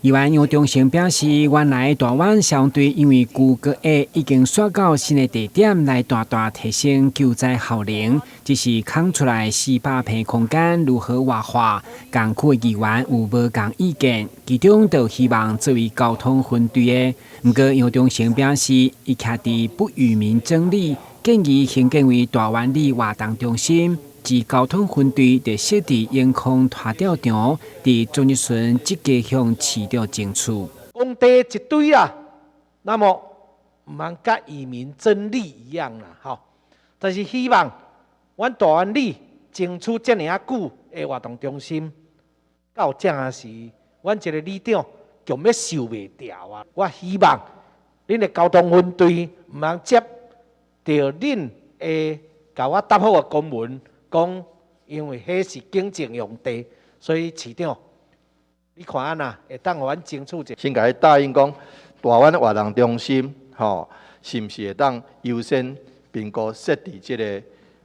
議員楊忠誠表示，原來大灣消防隊因為舊高壓已經徙到新的地點來大大提升救災效能，只是空出來400坪空間如何活化，共區的議員有無仝意見，其中就希望作為交通分隊的。毋過楊忠誠表示，伊徛佇不與民爭利，建議興建為大灣里活動中心。自交通分隊就設佇永康拖吊場，佇昨日時積極向市長爭取。工地一堆啦，那麼毋通佮與民爭利一樣啦，吼。但是希望阮大灣里爭取遮爾仔久的活動中心，到這時，阮一个里長強欲受袂牢啊！我希望恁的交通分隊毋通接著恁的共我答覆的公文。講，因為彼是警政用地，所以市長，你看按怎會當予阮爭取者。先共伊答應講，大灣活動中心，吼，是毋是會當優先評估設佇這个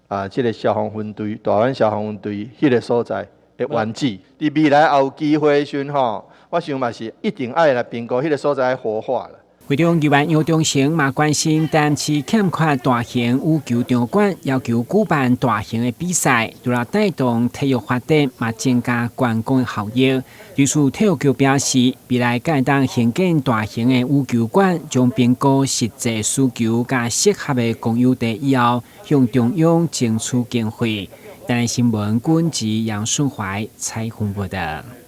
啊，這个消防分隊，大灣消防分隊彼个所在的原址。佇未來也有機會的時陣，吼，我想嘛是一定愛來評估彼个所在活化啦。會中議員楊忠誠嘛關心，台南市欠缺大型羽球場館，要求舉辦大型的比賽，除了帶動體育發展，嘛增加觀光的效益。對此，體育局表示，未來會當興建大型的羽球館，將評估實際需求佮適合的公有地以後，向中央爭取經費。台南新聞軍籍楊順懷採訪報道。